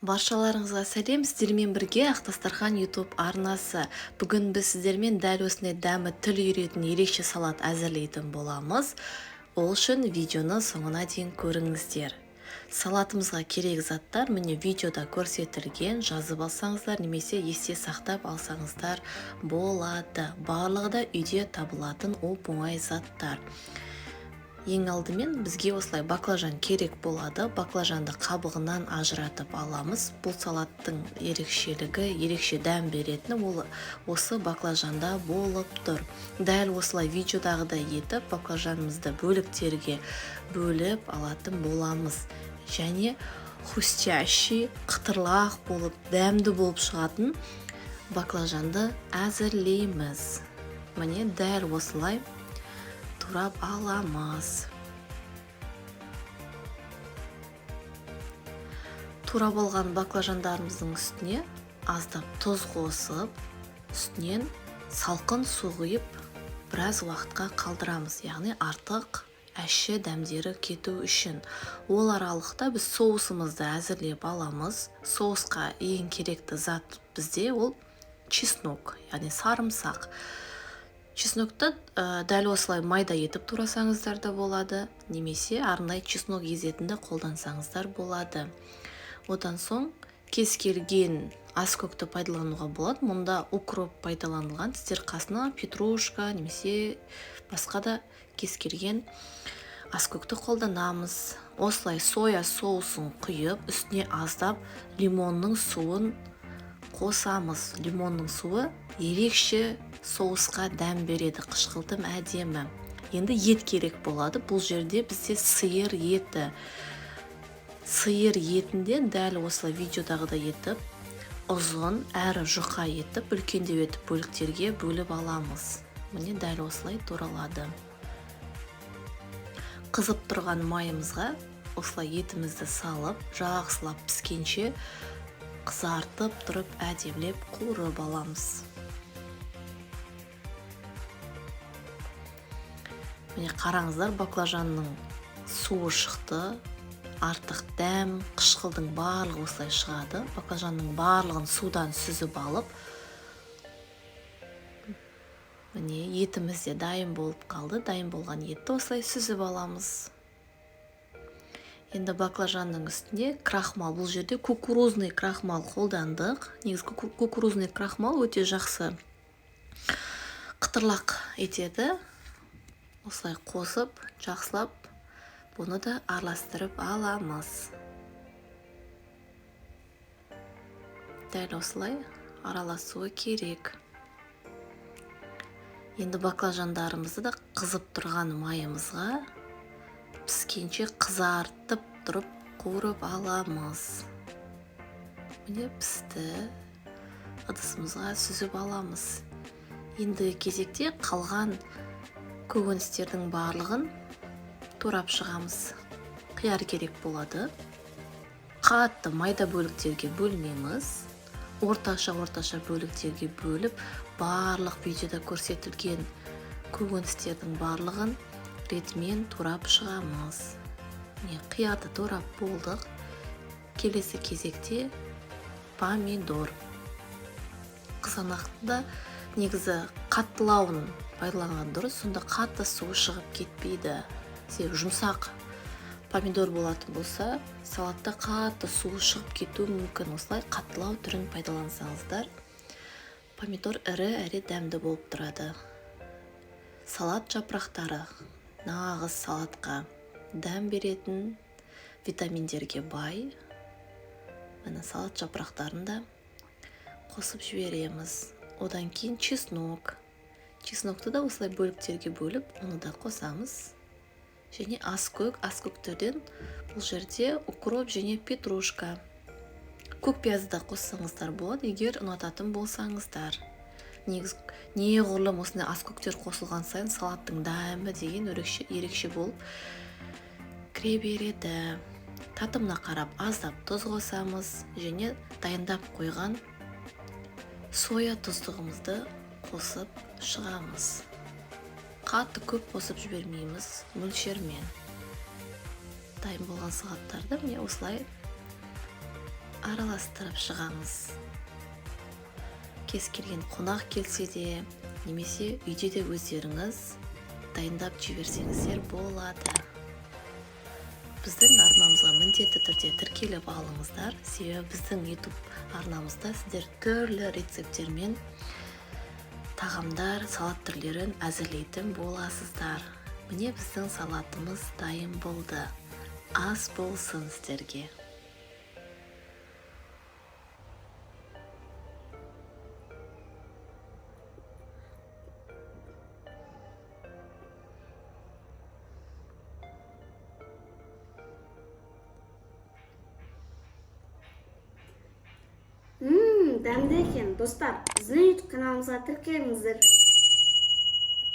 Баршаларыңызға сәлем, сіздермен бірге Ақ дастархан YouTube арнасы. Бүгін біз сіздермен дәл осындай дәмі тіл үйіретін ерекше салат әзірлейтін боламыз. Ол үшін видеоны соңына дейін көріңіздер. Салатымызға керек заттар міне видеода көрсетілген, жазып алсаңыздар немесе есте сақтап алсаңыздар болады. Барлығы да үйде табылатын оп-оңай заттар. Ең алдымен бізге осылай баклажан керек болады. Баклажанды қабығынан ажыратып аламыз. Бұл салаттың ерекшелігі, ерекше дәм беретіні ол осы баклажанда болып тұр. Дәл осылай видеодағыдай етіп баклажанымызды бөліктерге бөліп алатын боламыз. Және хрустящий, қытырлақ болып, дәмді болып шығатын баклажанды әзірлейміз. Міне дәл осылай турап аламыз. Турап алған баклажандарымыздың үстіне аздап тұз қосып, үстінен салқын су құйып, біраз уақытқа қалдырамыз, яғни артық әші дәмдері кету үшін. Ол аралықта біз соусымызды әзірлеп аламыз. Соусқа ең керекті зат бізде ол чеснок, яғни сарымсақ. Чеснокты дәл осылай майда етіп турасаңыздар да болады, немесе арнайы чеснок езетінді қолдансаңыздар болады. Одан соң кез келген аскөкті пайдалануға болады. Мұнда укроп пайдаланылған, сіздер қасына петрушка немесе басқа да кез келген аскөкті қолданамыз. Осылай соя соусын құйып, үстіне аздап лимонның суын қосамыз. Лимонның суы ерекше соусқа дәм береді, қышқылтым әдемі. Енді ет керек болады. Бұл жерде бізде сиыр еті. Сиыр етінде дәл осылай видеодағыдай етіп, ұзын әрі жұқа етіп, үлкендеу етіп бөліктерге бөліп аламыз. Міне дәл осылай туралады. Қызып тұрған майымызға осылай етімізді салып, жақсылап піскенше қызартып тұрып әдемілеп қуырып аламыз. Міне қараңыздар, баклажанның суы шықты, артық дәм, қышқылдың барлығы осылай шығады. Баклажанның барлығын судан сүзіп алып, міне етіміз де дайын болып қалды. Дайын болған етті осылай сүзіп аламыз. Енді баклажанның үстіне крахмал, бұл жерде кукурузный крахмал қолдандық. Негізі кукурузный крахмал өте жақсы қытырлақ етеді. Осылай қосып, жақсылап бұны да араластырып аламыз. Дәл осылай араласуы керек. Енді баклажандарымызды да қызып тұрған майымызға піскенше қызартып тұрып қуырып аламыз. Міне пісті, ыдысымызға сүзіп аламыз. Енді кезекте қалған көкөністердің барлығын турап шығамыз. Қияр керек болады. Қатты майда бөліктерге бөлмейміз. Орташа-орташа бөліктерге бөліп, барлық видеода көрсетілген көкөністердің барлығын ретімен турап шығамыз. Міне қиярды турап болдық. Келесі кезекте помидор. Қызанақты да негізі қаттылауын пайдаланған дұрыс, сонда қатты суы шығып кетпейді. Себебі жұмсақ помидор болатын болса, салатта қатты суы шығып кетуі мүмкін. Осылай қаттылау түрін пайдалансаңыздар, помидор ірі әрі дәмді болып тұрады. Салат жапырақтары нағыз салатқа дәм беретін витаминдерге бай. Міне салат жапырақтарын да қосып жібереміз. Одан кейін чеснок. Чеснокты да осылай бөліктерге бөліп, оны да қосамыз. Және аскөк, аскөктерден бұл жерде укроп және петрушка. Көк пиязды да қоссаңыздар болады, егер ұнататын болсаңыздар. Негізі неғұрлым осындай аскөктер қосылған сайын салаттың дәмі деген ерекше болып кіре береді. Татымына қарап аздап тұз қосамыз және дайындап қойған соя тұздығымызды қосып шығамыз. Қатты көп қосып жібермейміз, мөлшермен. Дайын болған салаттарды міне осылай Араластырып шығамыз. Кез келген қонақ келсе де, немесе үйде де өздеріңіз дайындап жіберсеңіздер болады. Біздің арнамызға міндетті түрде тіркеліп алыңыздар, себебі біздің YouTube арнамызда сіздер түрлі рецепттермен тағамдар, салат түрлерін әзірлейтін боласыздар. Міне, біздің салатымыз дайын болды. Ас болсын сіздерге! Дәмді екен. Достар, біздің YouTube каналымызға тіркеліңіздер.